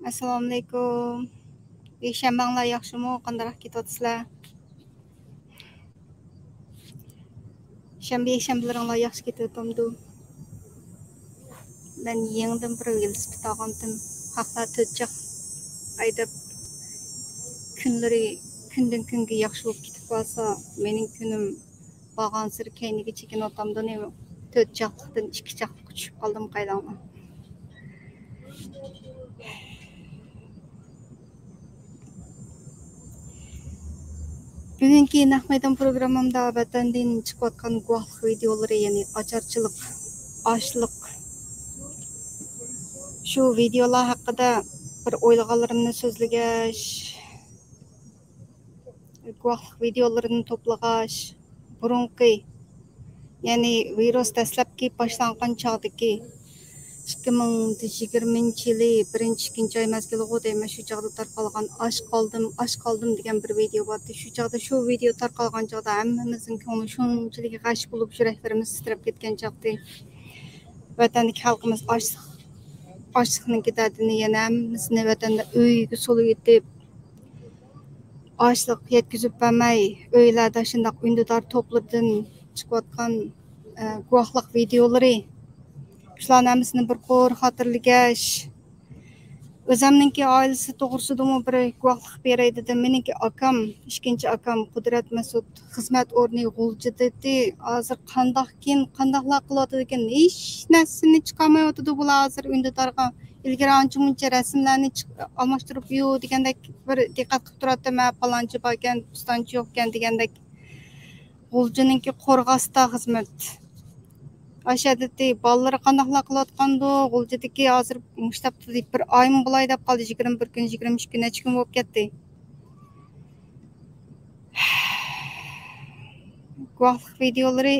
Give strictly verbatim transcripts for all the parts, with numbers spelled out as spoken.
ئەسسالامۇئەلەيكۇم. يەكشەنبەڭلار ياخشىمۇ؟ قانداقراق كېتىۋاتىسىلەر؟ شەنبە، يەكشەنبىلىرىڭلار ياخشى كېتىۋاتامدۇ؟ مەن يېڭىدىن بىر ۋېلىسىپىت ئالغانتىم. خەقلەر تۆت چاق ھەيدەپ، كۈنلىرى كۈندىن كۈنگە ياخشى بولۇپ كېتىپ قالسا، مېنىڭ كۈنۈم بارغانسېرى كەينىگە چېكىنىۋاتامدۇ نېمە؟ تۆت چاقلىقتىن ئىككى چاقلىققا چۈشۈپ قالدىم قايلاڭلار. بۈگۈنكى نەق مەيدان پروگراممامدا ۋەتەندىن چىقىۋاتقان گۇۋاھلىق ۋىدىيولىرى، يەنى ئاچارچىلىق، ئاچلىق، شۇ ۋىدىيولار ھەققىدە بىر ئويلىغانلىرىمنى سۆزلىگەچ، گۇۋاھلىق ۋىدىيولىرىنى توپلىغاچ، بۇرۇنقى، يەنى ۋىرۇس دەسلەپكى باشلانغان چاغدىكى، ئىككى مىڭ يىگىرمىنچى يىلى بىرىنچى، ئىككىنچى ئاي مەزگىلىغۇ دەيمەن، شۇ چاغدا تارقالغان ئاچ قالدىم، ئاچ قالدىم دېگەن بىر ۋىدىيو بارتى. شۇ چاغدا، شۇ ۋىدىيو تارقالغان چاغدا ھەممىمىزنىڭ كۆڭلى شۇنچىلىك غەش بولۇپ، يۈرەكلىرىمىز تىترەپ كەتكەن چاغدى. ۋەتەندىكى خەلقىمىز ئاچلىق، ئاچلىقنىڭكى دەردىنى يەنە ھەممىسىنى ۋەتەندە ئۆيگە سولىۋېتىپ، ئاشلىق يەتكۈزۈپ بەرمەي، ئۆيلەردە شۇنداق ئۈندىدار توپلىرىدىن چىقىۋاتقان، ئە، گۇۋاھلىق ۋىدىيولىرى، شۇلارنىڭ ھەممىسىنى بىر قۇر خاتىرىلىگەچ، ئۆزەمنىڭكى ئائىلىسى توغرىسىدىمۇ بىر گۇۋاھلىق بېرەي دېدىم. مېنىڭكى ئاكام، ئىككىنچى ئاكام قۇدرەت مەسۇت خىزمەت ئورنى غۇلجىدىتى. ھازىر قانداقكىن، قانداقلار قىلىۋاتىدىكىن، ھېچ نەرسىنى چىقارمايۋاتىدۇ بۇلار ھازىر ئۈندىدارغا. ئىلگىرى ئانچە مۇنچە رەسىملەرنى چىق-، ئالماشتۇرۇپ يۇ دېگەندەك بىر دىققەت قىلىپ تۇراتتىم، ھە، پالانچى باركەن، پۇستانچى يوقكەن دېگەندەك. غۇلجىنىڭكى قورغاستا خىزمەت. ئاشۇ يەردىكى بالىلىرى قانداقلار قىلىۋاتقاندۇ؟ غۇلجىدىكى ھازىر مۇشۇ ھەپتىدە بىر ئايمۇ بولاي دەپ قالدى. يىگىرمە بىر كۈن، يىگىرمە ئۈچ كۈن، نەچچە كۈن بولۇپ كەتتى. گۇۋاھلىق ۋىدىيولىرى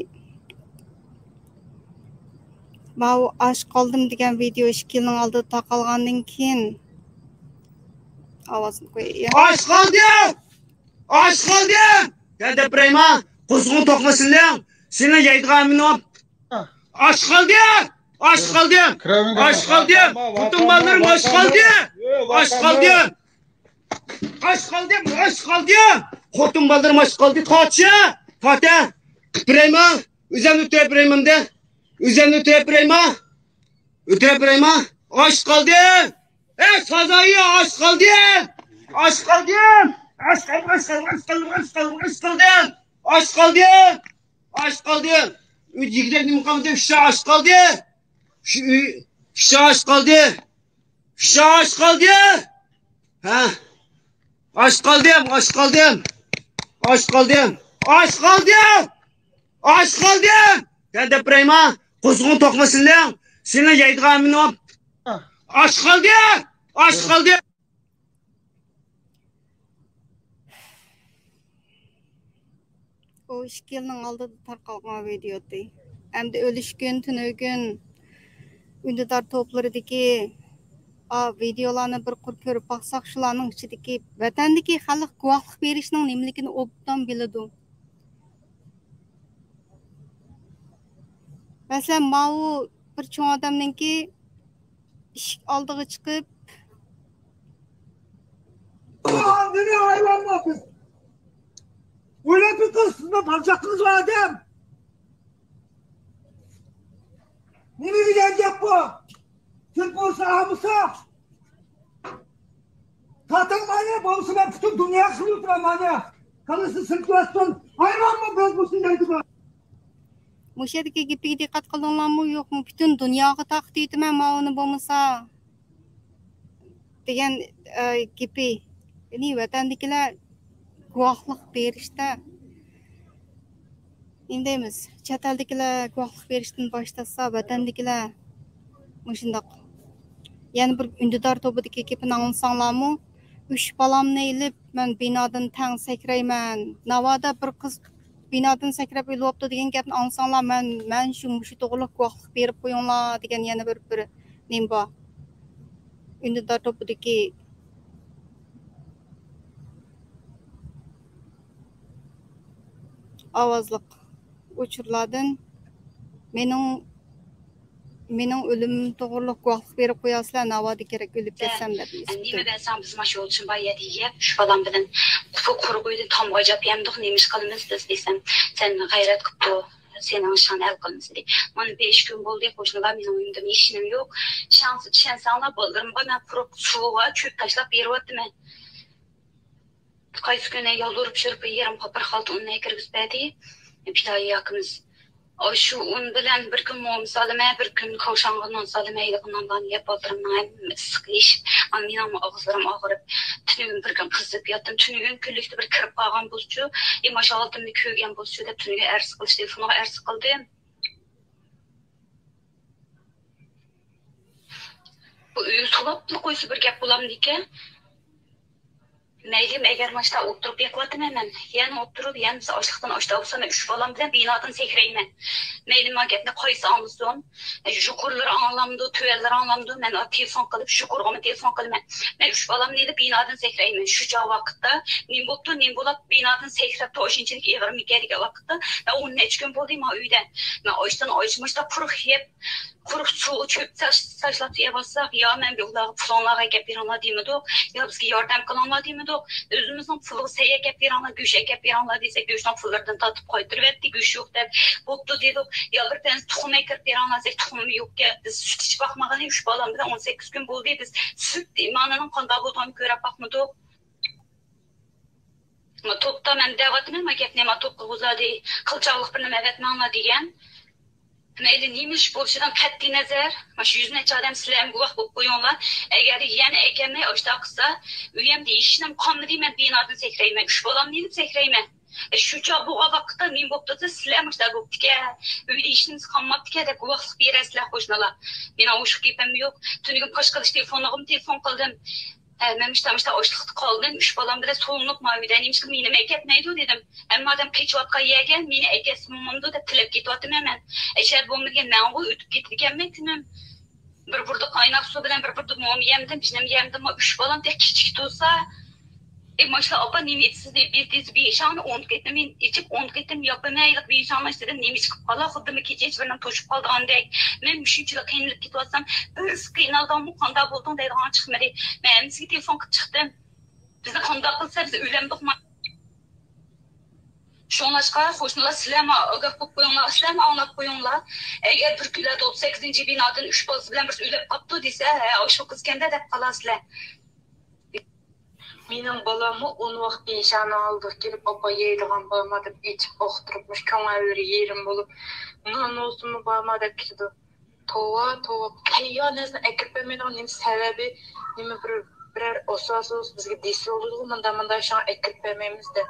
ماۋۇ ئاچ قالدىم دېگەن ۋىدىيو ئىككى يىلنىڭ ئالدىدا تارقالغاندىن كېيىن ئاۋازىنى قوياي. ئاچ قالدىم! ئاچ قالدىم! دەپ بېرەيما؟ قۇزغۇن توقمىسىنىڭ سېنى يەيدىغان مېنىڭ. ئاچ قالدىم! ئاچ قالدىم! ئاچ قالدىم! خوتۇن بالىلىرىم ئاچ قالدى! ئاچ قالدىم! ئاچ قالدىم! ئاچ قالدىم! خوتۇن بالىلىرىم ئاچ قالدى! تارتچى! تارتە! قىپ بېرەيما؟ ئۆزەمنى ئۆتۈرۈپ بېرەيمەن دە! ئۆزەمنى ئۆتۈرۈپ بېرەيما؟ ئۆتۈرۈپ بېرەيما؟ ئاچ قالدىم! ئەي سازايى، ئاچ قالدىم! ئاچ قالدىم! ئاچ قالدىم، ئاچ قالدىم، ئاچ قالدىم، ئاچ قالدىم، ئاچ قالدىم! ئاچ قالدىم! ئاچ قالدىم! ئۆي يېگۈدەك نېمە قالمىدى؟ ئىششا ئاچ قالدى! شۇ ئۆي ئىششا ئاچ قالدى! ئىششا ئاچ قالدى! ھە؟ ئاچ قالدىم، ئاچ قالدىم! ئاچ قالدىم! ئاچ قالدىم! ئاچ قالدىم! دەپ بېرەيما؟ قۇزغۇن توقمىسىنىڭ سېنى يەيدىغان مېنىڭ. ئاچ قالدىم! ئاچ قالدىم! ئۇ ئىككى يىلنىڭ ئالدىدا تارقالغان ۋىدىيو ئىدى. ئەمدى ئۆلۈشكۈن، تۈنۈگۈن ئۈندىدار توپلىرىدىكى، ئا، ۋىدىيولارنى بىر قۇر كۆرۈپ باقساق، شۇلارنىڭ ئىچىدىكى ۋەتەندىكى خەلق گۇۋاھلىق بېرىشنىڭ نېمىلىكىنى ئوبدان بىلىدۇ. مەسىلەن، ماۋۇ بىر چوڭ ئادەمنىڭكى ئىشىك ئالدىغا چىقىپ، نېمە ھايۋانمۇ بىز؟ ئويلاپ بېقىڭ، سىزنىڭ بالىچاقىڭىز بار ئادەم. نېمە دېگەن گەپ بۇ؟ تىل بولسا ئالمىسا. تارتىڭ مايا بولسا مەن پۈتۈن دۇنياغا سۇنۇپ تۇرىمەن مايا. كاللىسى سىرتىۋەتسۇن. ھايۋانمۇ بىز بولسۇن دەيدىغۇ. مۇشۇ يەردىكى گېپىگە دىققەت قىلدىڭلارمۇ يوقمۇ؟ پۈتۈن دۇنياغا تارقىتىۋېتىمەن ماۋۇنى بولمىسا دېگەن، ئە، گېپى. يەنى ۋەتەندىكىلەر گۇۋاھلىق بېرىشتە، نېمە دەيمىز، چەت ئەلدىكىلەر گۇۋاھلىق بېرىشتىن باش تارتسا، ۋەتەندىكىلەر مۇشۇنداق. يەنە بىر ئۈندىدار توپىدىكى گېپىنى ئاڭلىساڭلارمۇ، ئۈچ بالامنى ئېلىپ، مەن بىنادىن تەڭ سەكرەيمەن. ناۋادا بىر قىز بىنادىن سەكرەپ ئۆلۈۋاپتۇ دېگەن گەپنى ئاڭلىساڭلار، مەن، مەن شۇ، مۇشۇ توغرىلىق گۇۋاھلىق بېرىپ قويۇڭلار دېگەن يەنە بىر، بىر نېمە بار. ئۈندىدار توپىدىكى ئاۋازلىق ئۇچۇرلاردىن مېنىڭ مېنىڭ ئۆلۈمۈم توغرۇلۇق گۇۋاھلىق بېرىپ قويارسىلەر، ناۋادا كېرەك ئۆلۈپ كەتسەم دەپ نېمە ئېيتىپتۇ. بەرسەڭ، بىز مانا شۇ يولدىشىم بار يەردە يەپ، ئۈچ بالام بىلەن قۇرۇق قۇرۇق ئۆيدە تامغا ئاجاپ يەمدۇق، نېمە ئىش قىلىمىز بىز دېسەم، سەن غەيرەت قىپتۇ، سېنىڭ ئىشىڭنى ھەل قىلىمىز دېدى. مانا بەش كۈن بولدى، قوشنىلار، مېنىڭ ئۆيۈمدە ئىشىنىم يوق. ئىشەنسە-، ئىشەنسەڭلار، بالىلىرىمغا مەن قۇرۇق سۇغا چۆپ تاشلاپ بېرىۋاتىمەن. قايسى كۈنى يالۋۇرۇپ يۈرۈپ، يېرىم قاپىر خالتا ئۇننى ئەكىرگۈزۈپ بەردى پىدائىي ئاكىمىز. ئاشۇ ئۇن بىلەن بىر كۈن موما سالىمەن، بىر كۈن كاۋشاڭغا نان سالىمەن، ھېلىقى نانلارنى يەپ، بالىلىرىمنىڭ ھەممىسى ئىسسىق ئىششىپ، مانا مېنىڭمۇ ئاغزىلىرىم ئاغرىپ، تۈنۈگۈن بىر كۈن قىزىپ ياتتىم. تۈنۈگۈن كۈنلۈكتە بىر كىرىپ قالغان بولسىچۇ، ئى، ماشۇ ھالىتىمنى كۆرگەن بولسىچۇ دەپ، تۈنۈگۈن ئەرز قىلىش تېلېفونىغا ئەرز قىلدىم. بۇ ئۆيگە سولاپلا قويسا بىر گەپ بولامدىكەن. مەيلىم، ئەگەر ماشتا ئولتۇرۇپ بېقىۋاتىمەن مەن، يەنە ئولتۇرۇپ، يەنە بىز ئاچلىقتىن ئاچتا بولسا، مەن ئۈچ بالام بىلەن بىنادىن سەكرەيمەن. مەيلىم، ما گەپنى قايسى ئاڭلىسۇن؟ يۇقىرىلىرى ئاڭلامدۇ، تۆۋەنلىرى ئاڭلامدۇ؟ مەن تېلېفون قىلىپ، يۇقىرىغىمۇ تېلېفون قىلىمەن. مەن ئۈچ بالامنى ئېلىپ بىنادىن سەكرەيمەن. شۇ چاغ ۋاقىتتا نېمە بوپتۇ، نېمە بولاپ بىنادىن سەكرەپتۇ، ئاشۇنچىلىك ئېغىرمىكەن دېگەن ۋاقىتتا، مەن ئون نەچچە كۈن بولدى ما ئۆيدە. مەن ئاشتىن ئاش، ماشتا قۇرۇق يەپ، قۇرۇق سۇغا چۆپ تاش-، تاشلاپ يەۋالساق، يا مەن بۇلارغا پۇلۇڭلارغا ئەكەپ بېرىڭلار دېمىدۇق، يا بىزگە ياردەم قىلىڭلار دېمىدۇق. ئۆزىمىزنىڭ پۇلىغا سەي ئەكەپ بېرىڭلار، گۆش ئەكەپ بېرىڭلار دېسەك، گۆشنىڭ پۇللىرىدىن تارتىپ قايتۇرۇۋەتتى، گۆش يوق دەپ. بوپتۇ دېدۇق. يا بىر پەنسى تۇخۇم ئەكىرىپ بېرىڭلار دېسەك، تۇخۇممۇ يوقكەن. بىز سۈت ئىچىپ باقمىغىلى ئۈچ بالام بىلەن ئون سەككىز كۈن بولدى. بىز سۈت ئىمانىنىڭ قانداق بولىدىغانىنى كۆرۈپ باقمىدۇق. ما توپتا مەن دەۋاتىمەن، ما گەپنى ما توپقا غۇزادى قىلچاقلىق بىر نېمە ئەۋەتمەڭلار دېگەن. مەيلى نېمە ئىش بولۇشىدىن قەتئىي نەزەر، ما شۇ يۈز نەچچە ئادەم سىلەرمۇ گۇۋاھ بولۇپ قويۇڭلار. ئەگەر يەنە ئەكەلمەي ئاشۇنداق قىلسا، ئۆيەمدە ھېچنېمە قالمىدى، مەن بىنادىن سەكرەيمەن، ئۈچ بالامنى ئېلىپ سەكرەيمەن. ئە، شۇ چاغ بولغان ۋاقىتتا نېمە بوپتۇ دېسە، سىلەر مۇشۇنداق بوپتىكەن، ئۆيدە ھېچنېمىسى قالماپتىكەن دەپ گۇۋاھلىق بېرەرسىلەر قوشنىلار. مېنىڭ ئوشۇق گېپىم يوق. تۈنۈگۈن پاش قىلىش تېلېفونىغىمۇ تېلېفون قىلدىم. ھە، مەن مۇشتا، مۇشتا ئاشلىقتا قالدىم، ئۈچ بالام بىلەن سولىنىپ ما ئۆيدە، نېمىشقا مېنىمۇ ئەكەتمەيدۇ دېدىم. ھەممە ئادەم قېچىۋاتقان يەرگە مېنى ئەكەتسە بولمامدۇ دەپ تىلەپ كېتىۋاتىمەن مەن. ئەشەدە بولمىغان مەنغۇ ئۆتۈپ كېتىدىكەنمەن كۈنۈم. بىر بۇردۇق قايناق سۇ بىلەن بىر بۇردۇق موما يەمدىم، بىر نېمە يەمدىم، ما ئۈچ بالام تېخى كىچىك تۇرسا. ئەي، ماشىنا ئاپا، نېمە ئېيتىسىز دەپ، بىر تېز بېشىڭنى ئون قېتىم ئېچىپ، ئون قېتىم ياپىمەن، ھېلىقى بېشىڭنى ئاچ دېدىم، نېمە ئىش قىلىپ قالا، خۇددى كېچە ھېچ بىرنى توشۇپ قالىدىغاندەك. مەن مۇشۇنچىلىك قىينىلىپ كېتىۋاتسام، بىرسى قىينالدىڭمۇ، قانداق بولدۇڭ دەيدىغان چىقمىدى. مەن ھەممىسىگە تېلېفون قىلىپ چىقتىم. بىزنى قانداق قىلسا، بىز ئۆلەمدۇقما؟ شۇڭلاشقا، قوشنىلار، سىلەرمۇ ئاگاھ بولۇپ قويۇڭلار، سىلەرمۇ ئاڭلاپ قويۇڭلار. ئەگەر بىر كۈنلەردە ئوتتۇز سەككىزىنچى بىنادىن ئۈچ بالىسى بىلەن بىرسى ئۆلۈپ قاپتۇ دېسە، ھە، ئاشۇ قىزكەندە دەپ قالارسىلەر. مېنىڭ بالاممۇ ئون ۋاق بېشانى ئالدىغا كېلىپ، ئاپا يەيدىغان بارما دەپ ئېچىپ ئاختۇرۇپ، مۇشۇ كۆڭۈل يېرىم بولۇپ، نان بولسىمۇ بارما دەپ كېتىدۇ. توۋا، توۋا، تەييار نەرسىنى ئەكىرىپ بەرمەيدىغان نېمە سەۋەبى، نېمە بىر، بىرەر ئاساسى بولسا بىزگە دېسە بولىدىغۇ، مۇنداق، مۇنداق شۇڭا ئەكىرىپ بەرمەيمىز دەپ.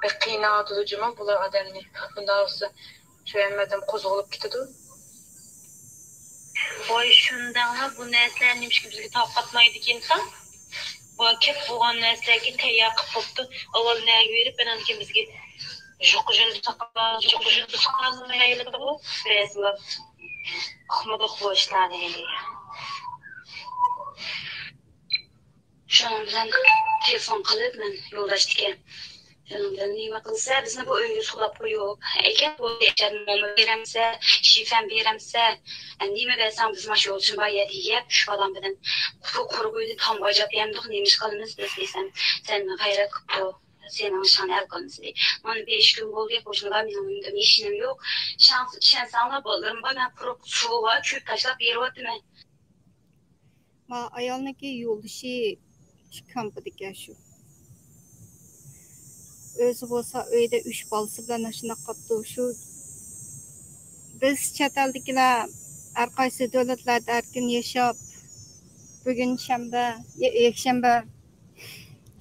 بەك قىيناۋاتىدۇ جۇمۇ بۇلار ئادەمنى. بۇنداق بولسا شۇ ھەممە ئادەم قوزغىلىپ كېتىدۇ. ۋاي شۇنداقلا بۇ نەرسىلەر نېمىشقا بىزگە تارقاتمايدىكىنساڭ؟ بۇ كەپ بولغان نەرسىلەرگە تەييار قىلىپ بوپتۇ. ئاۋۋال نەگە بېرىپ، ئانان كېيىن بىزگە ژۇققا ژۇندى ساقلاپ، ژۇققا ژۇندى ساقلىمايلىقىدىغۇ بەزىلەر. ئۇقمىدۇق بۇ ئىشلارنى. شۇنىڭ بىلەن تېلېفون قىلىپ مەن يولداشتىكەن. شۇنىڭ بىلەن نېمە قىلسا، بىزنى بۇ ئۆيگە سولاپ قويۇپ، ئەكەل، بۇ ئىچەردە موما بېرەمسە، شىفەن بېرەمسە، نېمە بەرسەڭ، بىز مانا شۇ يولدىشىم بار يەردە يەپ، ئۈچ بالام بىلەن قۇرۇق قۇرۇق ئۆيدە تامغا ئاجاپ يەمدۇق، نېمە ئىش قىلىمىز بىز دېسەم، سەن غەيرەت قىپتۇ، سېنىڭ ئىشىڭنى ھەل قىلىمىز دېدى. مانا بەش كۈن بولدى، قوشنىلار، مېنىڭ ئۆيۈمدە ئىشىنىم يوق. ئىشەنسە-، ئىشەنسەڭلار، بالىلىرىم بار، مەن قۇرۇق سۇغا چۆپ تاشلاپ بېرىۋاتىمەن. ما ئايالنىڭكى يولدىشى ئىككى كامپىدىكەن شۇ. ئۆزى بولسا ئۆيدە ئۈچ بالىسى بىلەن ئاشۇنداق قاپتۇ. شۇ بىز چەت ئەلدىكىلەر ھەر قايسى دۆلەتلەردە ئەركىن ياشاپ، بۈگۈن شەنبە، يە-، يەكشەنبە،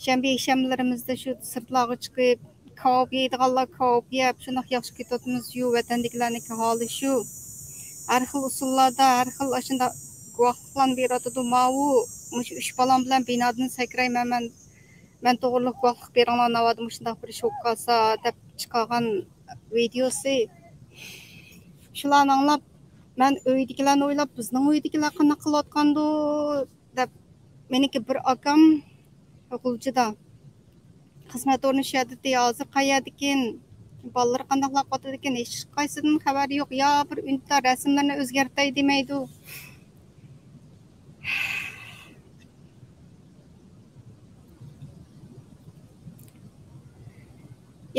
شەنبە، يەكشەنبىلىرىمىزدە شۇ سىرتلارغا چىقىپ، كاۋاپ يەيدىغانلار كاۋاپ يەپ، شۇنداق ياخشى كېتىۋاتىمىز. شۇ ۋەتەندىكىلەرنىڭكى ھالى شۇ. ھەر خىل ئۇسۇللاردا، ھەر خىل ئاشۇنداق گۇۋاھلىقلارنى بېرىۋاتىدۇ. ماۋۇ، مۇشۇ ئۈچ بالام بىلەن بىنادىن سەكرەيمەن مەن، مەن توغرۇلۇق گۇۋاھلىق بېرىڭلار، ناۋادا مۇشۇنداق بىر ئىش بولۇپ قالسا، دەپ چىقارغان ۋىدېئوسى. شۇلارنى ئاڭلاپ، مەن ئۆيدىكىلەرنى ئويلاپ، بىزنىڭ ئۆيدىكىلەر قانداق قىلىۋاتقاندۇ، دەپ، مېنىڭكى بىر ئاكام غۇلجىدا خىزمەت ئورنى شۇ يەردە، ھازىر قەيەردىكىن؟ بالىلىرى قانداقلاپ قوتىدىكىن، ھېچقايسىدىن خەۋەر يوق. يا بىر ئۈندىدار رەسىملىرىنى ئۆزگەرتەي دېمەيدۇ.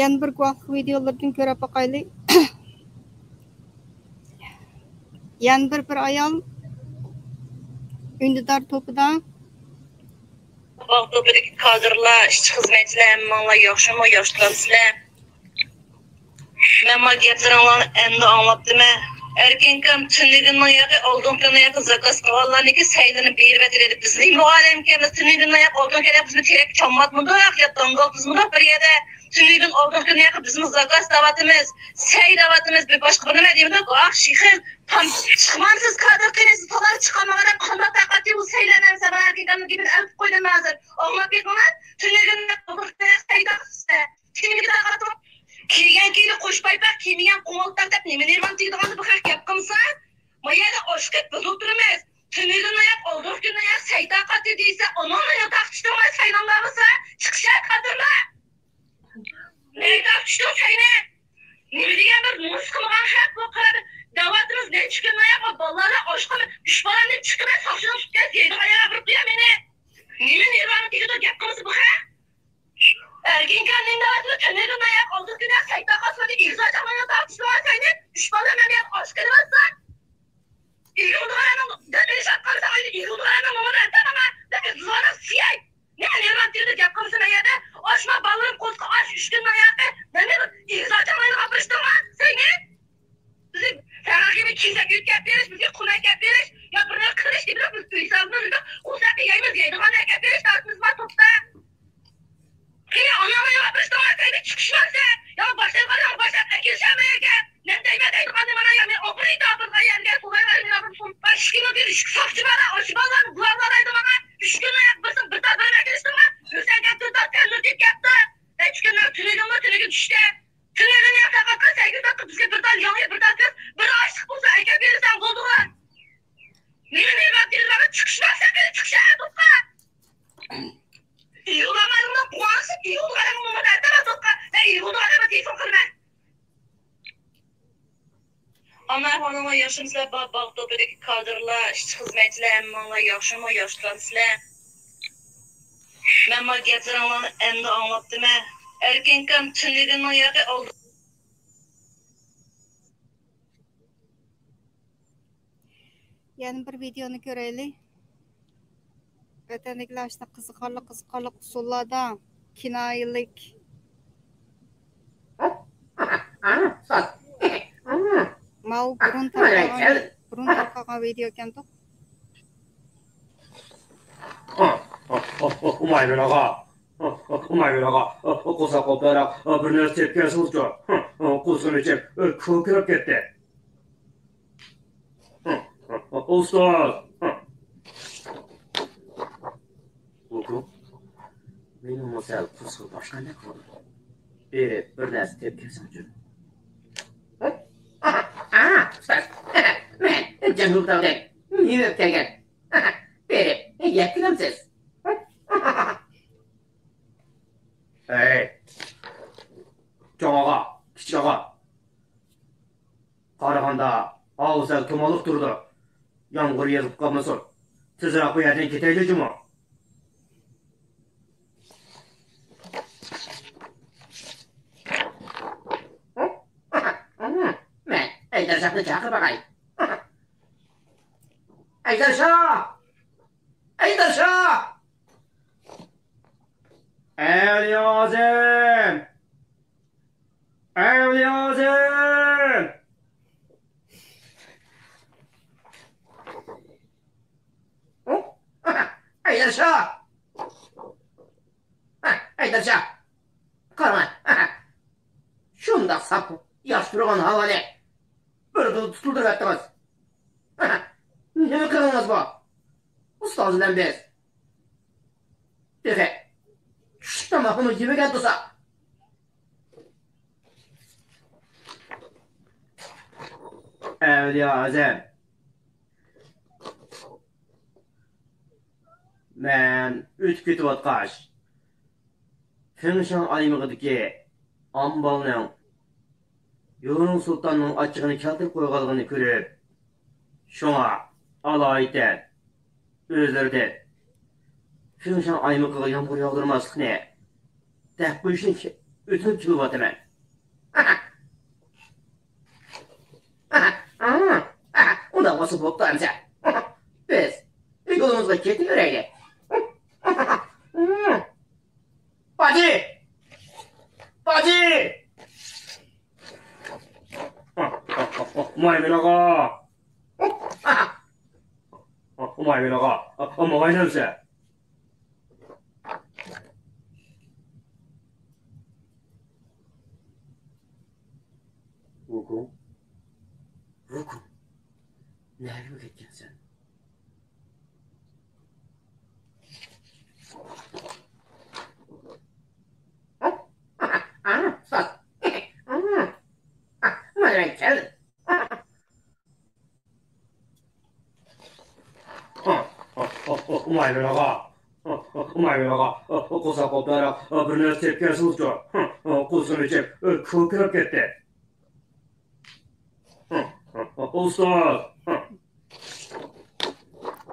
يەنە بىر گۇۋاھلىق ۋىدېئولىرىدىن كۆرۈپ باقايلى. يەنە بىر، بىر ئايال ئۈندىدار توپىدا. باغ توپىدىكى كادىرلار، ئىشچى خىزمەتچىلەر، ھەممىڭلار ياخشىمۇ؟ ياخشى تۇرامسىلەر؟ مەن ما گەپلىرىڭلارنى ئەمدى ئاڭلاپتىمەن. ئەركىنكام، تۈنۈگۈننىڭ ياقى، ئالدىنقى كۈننىڭ ياقى زاكاز قىلغانلارنىكى سەيلىنى بېرىۋەتىلىدى. بىز نېمە ئادەمكەنمىز؟ تۈنۈگۈننىڭ ياقى، ئالدىنقى كۈننىڭ ياقى بىزمۇ تېرەك چالماتمىدۇق، يا داڭگالتىزمىدۇق بىر يەردە. تۈنۈگۈن، ئالدىنقى كۈننىڭ ياقى بىزمۇ زاكاز دەۋاتىمىز، سەي دەۋاتىمىز، بىر باشقا بىر نېمە دېمىدۇق. ئاھ، شىخىل، تام-، چىقمامسىز كادىر قېنى، سىز تالار چىقالمىغاندا قانداق تاقەتتە بۇ سەيلەنمەن، سەن ئەركىنكامنىڭ گېپىنى ئەلپ قويدۇم ھازىر. ئاڭلاپ بېقىڭلار، تۈنۈگۈن، ئالدىنقى كۈننىڭ ياقى سەي تاقىتىسىز. كىمگە تاقىتىڭ؟ كىيگەن كىيىمى قوش پايپاق، كىيمىگەن قوڭۇرتاق دەپ نېمە نېرۋام تېگىدىغاندا بۇ خەق گەپ قىلمىسا، ما يەردە ئاشقىت بۇزۇلۇپ تۇرىمىز. تۈنۈگۈن ئاياق، ئالدىنقى كۈنى ئاياق سەي تاقاتى دېسە، ئۇنىڭغا تاقىتىشتىڭلار سەيلاملار بولسا، چىقىشار كادىرلار. نەگە تاقىتىشتىڭ سەينى؟ نېمە دېگەن بىر نومۇس قىلمىغان خەق بۇ قىلىپ دەۋاتىمىز، نەچچە كۈن ئاياق بالىلارنى ئاشقىن، ئۈچ بالامنى چىقىمەن ساقچىنىڭ تۇتقان يەيدىغان يەرگە بېرىپ قويام مېنى. نېمە نېرۋامنى تېگىدۇ گەپ قىلمىسا بۇ خەق؟ ئەركىنكام نېمە دەۋاتىدۇ؟ تۈنۈگۈن ئاياق، ئالدىنقى كۈنى سەي تاقاتمىدى، ئىگىزاچاڭلارنى تارتىشتۇرغان سەينى، ئۈچ بالام مەن بۇ يەردە ئاشقىلى بارسا، ئىگىدۇغاننىڭ دەپ ئېلىشاتقان سەي، ئىگىدۇغاننىڭ نومۇرى ئەتەمەن، دەپ ئىزۋانە سىيەي. نېمە نېرۋام تېگىدۇ گەپ قىلمىسا مەن يەردە، ئاشما بالىلىرىم قوزقا ئاش، ئۈچ كۈن ئاياقى، مەن نېمە ئىگىزاچاڭلارنى ئاپىرىشتىڭمۇ سەينى؟ بىزنى سەنغا كېمە كېسەك يۆتكەپ بېرىش، بىزگە قۇم ئەكەپ بېرىش، يا بىر نەرسە قىلىش دېگەن بىز ئۆي سالىمىز، قورساق يەيمىز، يەيدىغان ئەكەپ بېرىش تارتىمىز بار توپتا. قېنى ئاناڭنى ياق بېرىشتىڭلار، سەن چىقىشمامسەن؟ يا باشلايدىغان باشلاپ ئەكېلىشەلمەيدىكەن. نەم دەيمەن دەيدىغاننى مانا يا مەن ئوقۇرۇيدا بىر يەرگە تولايۋەرمىلا بىر سوم. باش ئىككى مىڭ ئۈچ ساقچى بالا ئاشۇ بالىلارنى بۇلارلا دەيدۇ ماڭا. ئۈچ كۈن ئاياق بىرسىڭ بىر تال بىر ئەكېلىشتىڭلار. ھۈسەن كەپتۇ، تەننۇر دېيىپ كەپتۇ. ئۈچ كۈننىڭ تۈنۈگۈنمۇ تۈنۈگۈن چۈشتى. تۈنۈگۈن يا تاقاتقا سەيگۈ تاققا بىزگە بىر تال ياڭيۇ، بىر تال كۆز، بىر ئاشلىق بولسا ئەكەپ بېرىسەن بولدىغۇ. نېمە نېمە دېگىنىڭلارغا چىقىشماق سەپىرى چىقىشە توپقا. ئىغۇلامايدىغان قۇۋانسىز ئىغۇلغانلارنىڭ نومۇرى ئەتەمە توپقا. مەن ئىغۇلغانلارغا تېلېفون قىلىمەن. ئانا ئەھۋالىڭلار ياخشىمۇسىلەر؟ با-، باغ توپىدىكى كادىرلار، ئىشچى خىزمەتچىلەر ھەممىڭلار ياخشىمۇ؟ ياخشى تۇرامسىلەر؟ مەن ما گەپلىرىڭلارنى ئەمدى ئاڭلاپتىمەن. ئەركىنكام تۈنۈگۈننىڭ ياقى ئالدى. يەنە بىر ۋىدېئونى كۆرەيلى. ۋەتەندىكىلەر ئاشۇنداق قىزىقارلىق، قىزىقارلىق ئۇسۇللاردا كىنايىلىك. ماۋۇ بۇرۇن تارقالغان، بۇرۇن تارقالغان ۋىدېئو ئىكەنتۇ. ئۇمايۋىن ئاغا، ئۇمايۋىن ئاغا، قورساق قوپتاراق بىر نەرسە تېپىپ كەلسىڭىزچۇ؟ قورسىقىم ئېچىپ كۆكىرەپ كەتتى. ئۇستاز! گۇگۇ، مېنىڭمۇ سەل قورسىقىم ئاچقاندەك بولدى. بېرىپ بىر نەرسە تېپىپ كەلسەڭچۇ. ئۇستاز، مەن جەنۇبتاغدەك مېۋە ئېلىپ كەلگەن. بېرىپ يەپ كېلەمسىز؟ ھەي، چوڭ ئاغا، كىچىك ئاغا. قارىغاندا ھاۋا سەل تۇمانلىق تۇرىدۇ. يامغۇر يېغىپ قالمىسۇن. تېزرەك بۇ يەردىن كېتەيلى جۇمۇ. مەن ھەيدەر شاھنى چاقىرىپ باقاي. ھەيدەر شاھ! ھەيدەر شاھ! ئەۋلىيا ئازىم! ئەۋلىيا ئازىم! ھەيدەر شاھ! ھەيدەر شاھ! قارا! شۇنداق ساپ ياخشى تۇرغان ھاۋانى بىردىن تۇتۇلدۇرۇۋەتتىڭىز. نېمە قىلىڭىز بۇ؟ ئۇستاز بىلەن بىز تېخى چۈشلۈك تاماقنىمۇ يېمىگەن تۇرساق. ئەۋلىيا ئازىم، مەن ئۆتۈپ كېتىۋاتقاچ، فېڭشاڭ ئايمىقىدىكى ئامبالنىڭ يۇنۇن سۇلتاننىڭ ئاچچىقىنى كەلتۈرۈپ قويغانلىقىنى كۆرۈپ، شۇڭا ئالايىتەن ئۆزلىرىدىن فىڭشاڭ ئايمىقىغا يامغۇر ياغدۇرماسلىقنى دەپ قويۇشنى ئۆتۈنۈپ كېلىۋاتىمەن. ئۇنداق بولسا بوپتۇ ئەمىسە. بىز يولىمىزغا كېتىۋېرەيلى. باجى! باجى! مايمۇن ئاغا! مايمۇن ئاغا! ماڭايلى ئەمىسە. ۋۇكۇڭ، ۋۇكۇڭ، نەگىمۇ كەتكەنسەن؟ مايمۇن ئاغا، مايمۇن ئاغا، قورساق قوپتاراق بىر نەرسە تېپىپ كەلسىڭىزچۇ؟ قورسىقىم ئېچىپ كۆكىرەپ كەتتى. ئۇستاز!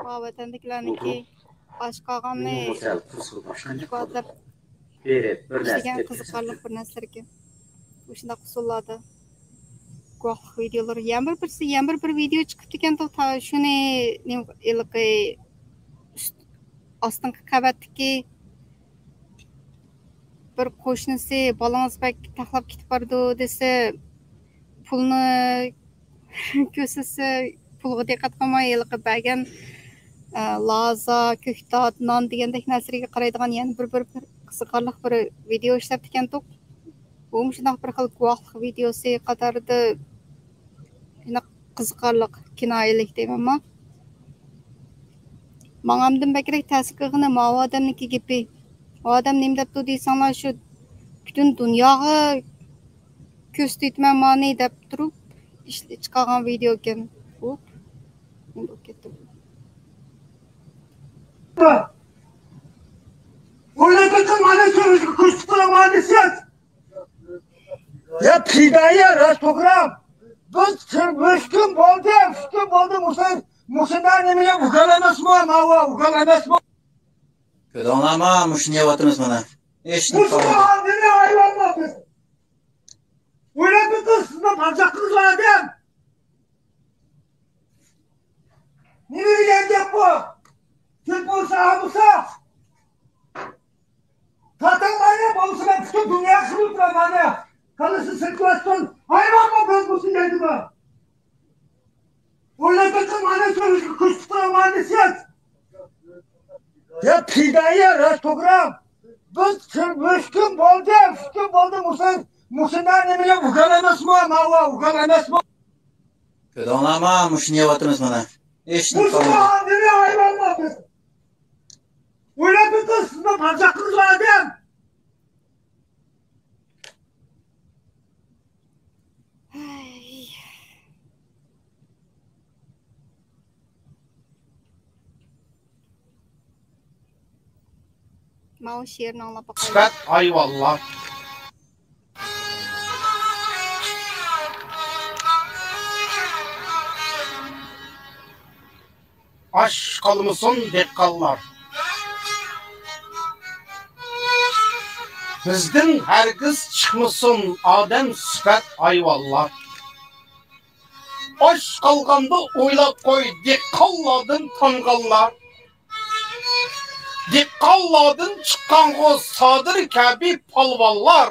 ۋا ۋەتەندىكىلەرنىڭكى ئاچ قالغاننى ئىپادىلەپ بېرىپ بىر نەرسە ئىشلىگەن قىزىقارلىق بىر نەرسىلەركەن. مۇشۇنداق ئۇسۇللاردا گۇۋاھلىق ۋىدىيولىرى. يەنە بىر بىرسى، يەنە بىر، بىر ۋىدىيو چىقىپتىكەن، تا شۇنى نېمە، ھېلىقى ئۈست، ئاستىنقى قەۋەتتىكى بىر قوشنىسى، «بالىڭىز بەك تاقلاپ كېتىپ بارىدۇ» دېسە، پۇلنى كۆرسەتسە، پۇلغا دىققەت قىلماي، ھېلىقى بەرگەن، ئە، لازا، كۆكتات، نان دېگەندەك نەرسىلەرگە قارايدىغان يەنە بىر، بىر، بىر قىزىقارلىق بىر ۋىدېئو ئىشلەپتىكەنتۇق. بۇمۇ شۇنداق بىر خىل گۇۋاھلىق ۋىدېئوسى قاتارىدا، شۇنداق قىزىقارلىق، كىنايىلىك دەيمەنما. ماڭا ئەمدىن بەكرەك تەسىر قىلغىنى ماۋۇ ئادەمنىڭكى گېپى. ئۇ ئادەم نېمە دەپتۇ دېسەڭلار، شۇ پۈتۈن دۇنياغا كۆرسىتىۋېتىمەن مانى دەپ تۇرۇپ، ئىش-، چىقارغان ۋىدېئو ئىكەن. ئۇ، ئۇنتۇپ كەتتىم. ئويلاپ بېقىڭ، مانا شۇ كۆرسىتىپ تۇرۇڭ، مانا سىز. يا پىدائىيە، راست توغرا. بىز ئۈچ كۈن بولدى، ئۈچ كۈن بولدى، مۇشۇ، مۇشۇنداق نېمىگە ئۇكال ئەمەسمۇ، ماۋۇ ئۇكال ئەمەسمۇ؟ كۆردۈڭلارمۇ؟ مۇشۇنى يەۋاتىمىز مانا. ھېچ نېمە قالمىدى. مۇسۇلمان دىنى ھايۋانلار بىز. ئويلاپ بېقىڭ، سىزنىڭ پادىشاھلىقىڭىز بار ئىكەن. نېمە دېگەن گەپ بۇ؟ تىل بولسا، ھە بولسا. تاتارلارنى بولسا مەن پۈتۈن دۇنياغا سېلىپ تۇرىمەن مانا. كاللىسى سىرتىۋاتقان ھايۋانمۇ بىز بولسا يەيدىغۇ. ئويلاپ بېقىڭ، مانا شۇ كۆرسىتىپ تۇرۇڭ، مانا سىز. يا پىدائىيە، راست توغرا. بىز ئۈچ كۈن بولدى، ئۈچ كۈن بولدى، مۇشۇ، مۇشۇنداق نېمىگە ئۇكال ئەمەسمۇ، ماۋۇ ئۇكال ئەمەسمۇ؟ كۆردۈڭلارمۇ؟ مۇشۇنى يەۋاتىمىز مانا. ھېچ نېمە قالمىدى. مۇسۇلمان دىنى ھايۋانلار بىز. ئويلاپ بېقىڭ، سىزنىڭ پادىشاھلىقىڭىز بار ئىكەن. ھەي. ماۋۇ شېئىرنى ئاڭلاپ باقايلى. سۈپەت ھايۋانلار. ئاچ قالمىسۇن دېھقانلار. بىزدىن ھەرگىز چىقمىسۇن ئادەم سۈپەت ھايۋانلار. ئاچ قالغاندا ئويلاپ قوي، دېھقانلاردىن تانغانلار. دېھقانلاردىن چىققانغۇ سادىر كەبى پالۋانلار.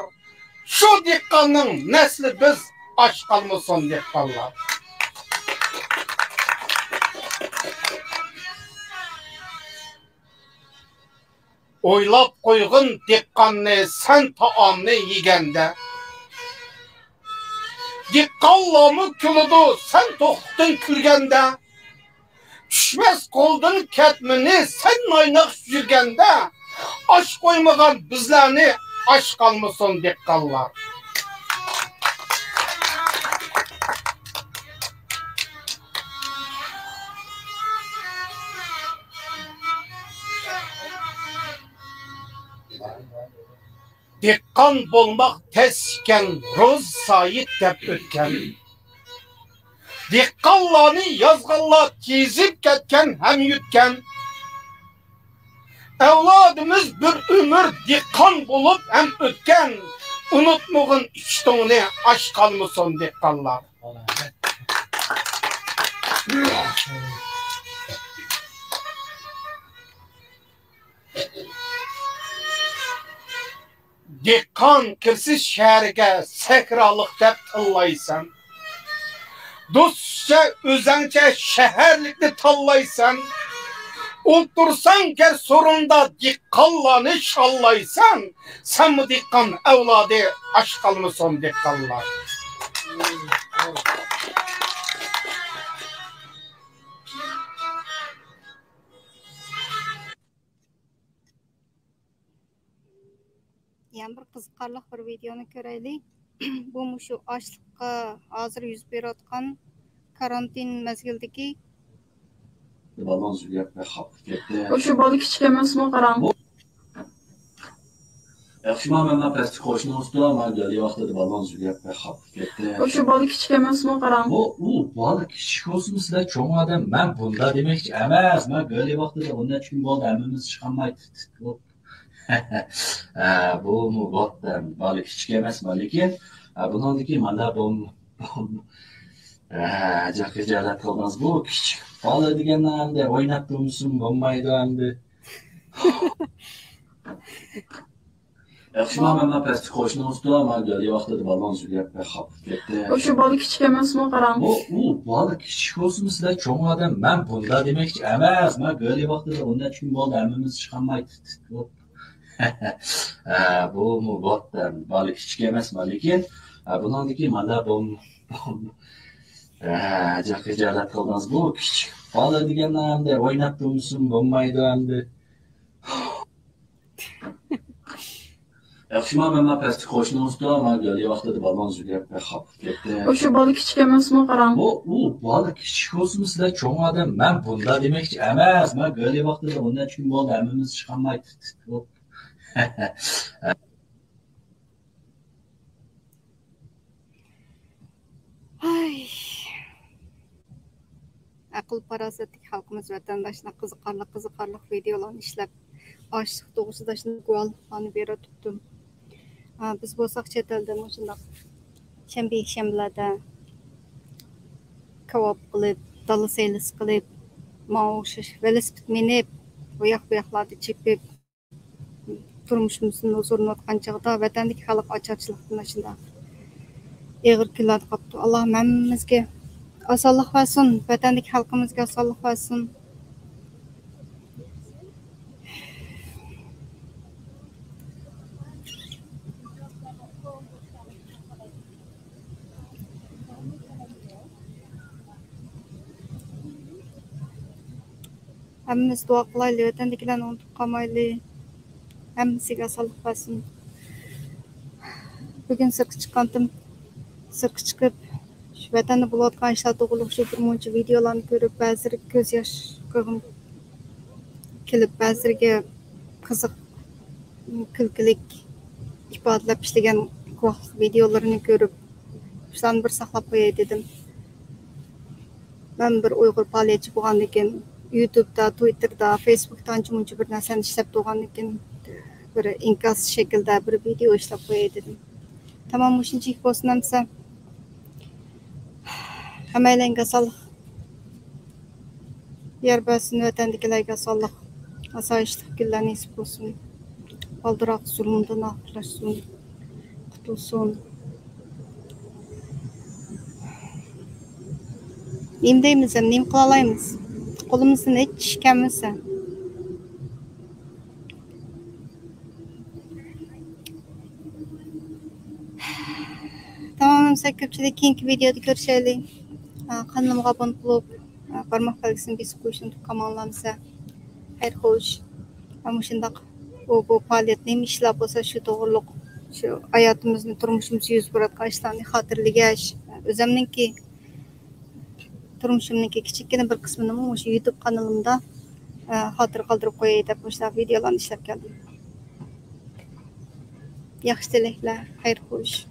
شۇ دېھقاننىڭ نەسلى بىز، ئاچ قالمىسۇن دېھقانلار. ئويلاپ قويغىن دېھقاننى سەن تائامنى يېگەندە. دېھقانلارمۇ كۈلىدۇ سەن توقلۇقتىن كۈلگەندە. چۈشمەس قولدىن كەتمىنى سەن نايناق يۈرگەندە. ئاچ قويمىغان بىزلەرنى ئاچ قالمىسۇن دېھقانلار. دېھقان بولماق تەس ئىكەن، روزى سايىت دەپ ئۆتكەن. دېھقانلارنى يازغانلار تېزىپ كەتكەن ھەم يۈتكەن. ئەۋلادىمىز بىر ئۆمۈر دېھقان بولۇپ ھەم ئۆتكەن. ئۇنتۇمىغىن ئىككى تۇڭنى، ئاچ قالمىسۇن دېھقانلار. دېھقان كىرسە شەھەرگە، سەھرالىق دەپ تىللايسەن. دوستچە، ئۆزەڭچە شەھەرلىكنى تاللايسەن. ئولتۇرساڭ گەر سورۇندا، دېھقانلارنى شاللايسەن. سەنمۇ دېھقان ئەۋلادى، ئاچ قالمىسۇن دېھقانلار. يەنە بىر قىزىقارلىق بىر ۋىدېئونى كۆرەيلى. بۇ مۇشۇ ئاشلىققا ھازىر يۈز بېرىۋاتقان كارانتىن مەزگىلىدىكى. بالىڭىز ئۆگەپ بەك خاپا كەتتى. ئۇ شۇ بالا كىچىك ئەمەسمۇ، قاراڭ. بۇ ياخشىما، مەن پەستە قوشنىڭىزدا، مانا گەلگەن ۋاقتىدا بالىڭىز ئۆگەپ بەك خاپا كەتتى. ئۇ شۇ بالا كىچىك ئەمەسمۇ، قاراڭ. بۇ، ئۇ بالا كىچىك بولسىمۇ، سىلەر چوڭ ئادەم، مەن بۇنداق دېمەكچى ئەمەس. مانا گەلگەن ۋاقتىدا ئون نەچچە كۈن بولدى، ھەممىمىز چىقالماي تۇتۇپ. ھە، بۇمۇ بوپتۇ. بالا كىچىك ئەمەسمۇ، لېكىن، ھە، بۇنىڭدىكى مانا بوم-، بوم-، ھە، جاق خىجالەت قىلدىڭىز. بۇ كىچىك بالا دېگەن ئەمدى ئويناپ تۇرمىسۇن بولمايدۇ ئەمدى. ياخشىما، مەن پەستە قوشنىڭىزدا، مانا گەلگەن ۋاقتىدا بالىڭىز ئۆگەپ بەك خاپا كەتتى. ئۇ شۇ بالا كىچىك ئەمەسمۇ، قاراڭ. بۇ، ئۇ بالا كىچىك بولسىمۇ، سىلەر چوڭ ئادەم، مەن بۇنداق دېمەكچى ئەمەس. مانا گەلگەن ۋاقتىدا ئون نەچچە كۈن بولدى، ھەممىمىز چىقالماي تۇتۇپ. ھە، بۇمۇ بوپتۇ. بالا كىچىك ئەمەسمۇ، لېكىن، ھە، بۇنىڭدىكى مانا بوم-، بوم-، ھە، جاق خىجالەت قىلدىڭىز. بۇ كىچىك بالا دېگەن ئەمدى ئويناپ تۇرمىسۇن بولمايدۇ ئەمدى. ياخشىما، مەن پەستە قوشنىڭىزدا، مانا گەلگەن ۋاقتىدا بالىڭىز ئۆگەپ بەك خاپا كەتتى. ئۇ شۇ بالا كىچىك ئەمەسمۇ، قاراڭ. بۇ، ئۇ بالا كىچىك بولسىمۇ، سىلەر چوڭ ئادەم، مەن بۇنداق دېمەكچى ئەمەس. مانا گەلگەن ۋاقتىدا ئون نەچچە كۈن بولدى، ھەممىمىز چىقالماي تۇتۇپ. ھاي. ئەقىل-پاراسەتلىك خەلقىمىز ۋەتەندە شۇنداق قىزىقارلىق، قىزىقارلىق ۋىدېئولارنى ئىشلەپ، ئاشلىق توغرىسىدا شۇنداق گۇۋاھلىقلارنى بېرىۋاتىپتۇ. ھە، بىز بولساق چەت ئەلدە مۇشۇنداق شەنبە، يەكشەنبىلەردە كاۋاپ قىلىپ، دالا سەيلىسى قىلىپ، ماڭا ئوخشاش ۋېلىسىپىت مىنىپ، ئۇ ياق بۇ ياقلاردا چېپىپ، تۇرمۇشىمىزدىن ھۇزۇرلىنىۋاتقان چاغدا ۋەتەندىكى خەلق ئاچارچىلىقتىن ئاشۇنداق ئېغىر كۈنلەردە قاپتۇ. ئاللاھىم ھەممىمىزگە ئاسانلىق بەرسۇن، ۋەتەندىكى خەلقىمىزگە ئاسانلىق بەرسۇن. ھەممىمىز دۇئا قىلايلى، ۋەتەندىكىلەرنى ئۇنتۇپ قالمايلى. ھەممىسىگە ئاسانلىق بەرسۇن. بۈگۈن سىرتقا چىققانتىم. سىرتقا چىقىپ، شۇ ۋەتەندە بولۇۋاتقان ئىشلار توغرۇلۇق شۇ بىر مۇنچە ۋىدېئولارنى كۆرۈپ، بەزىلىرىگە كۆز ياش قىلغۇم كېلىپ، بەزىلىرىگە قىزىق، كۈلكىلىك ئىپادىلەپ ئىشلىگەن گۇۋاھلىق ۋىدېئولىرىنى كۆرۈپ، شۇلارنى بىر ساقلاپ قوياي دېدىم. مەن بىر ئۇيغۇر پائالىيەتچى بولغاندىكىن، يۇتۇبتا، تۋىتتېردا، فېيسبۇكتا ئانچە-مۇنچە بىر نەرسىنى ئىشلەپ تۇرغاندىكىن، بىر ئىنكاس شەكلىدە بىر ۋىدېئو ئىشلەپ قوياي دېدىم. تامام مۇشۇنچىلىك بولسۇن ئەمسە. ھەممەيلەنگە ساغلىق. يار بەرسۇن، ۋەتەندىكىلەرگە ئاسانلىق، ئاسايىشلىق كۈنلەر نېسىپ بولسۇن. بالدۇرراق زۇلۇمدىن ئاخىرلاشسۇن، قۇتۇلسۇن. نېمە دەيمىز ھەم، نېمە قىلالايمىز؟ قولىمىزدىن ھېچ ئىش كەلمىسە. تامام ئەمسە كۆپچىلىك، كېيىنكى ۋىدېئودا كۆرۈشەيلى. ئا، قانىلىمغا ئابۇنە بولۇپ، ئا، بارماق بەلگىسىنى بېسىپ قويۇشنى ئۇنتۇپ قالماڭلار ئەمسە. خەير خوش. ھەم مۇشۇنداق ئۇ بۇ پائالىيەت نېمە ئىشلار بولسا شۇ توغرۇلۇق، شۇ ھاياتىمىزنى، تۇرمۇشىمىزدا يۈز بېرىۋاتقان ئىشلارنى خاتىرىلىگەچ، ئۆزەمنىڭكى تۇرمۇشۇمنىڭكى كىچىككىنە بىر قىسمىنىمۇ مۇشۇ يۇتۇب قانىلىمدا، ئە، خاتىرە قالدۇرۇپ قوياي دەپ مۇشۇنداق ۋىدېئولارنى ئىشلەپ كەلدىم. ياخشى تىلەكلەر، خەير خوش.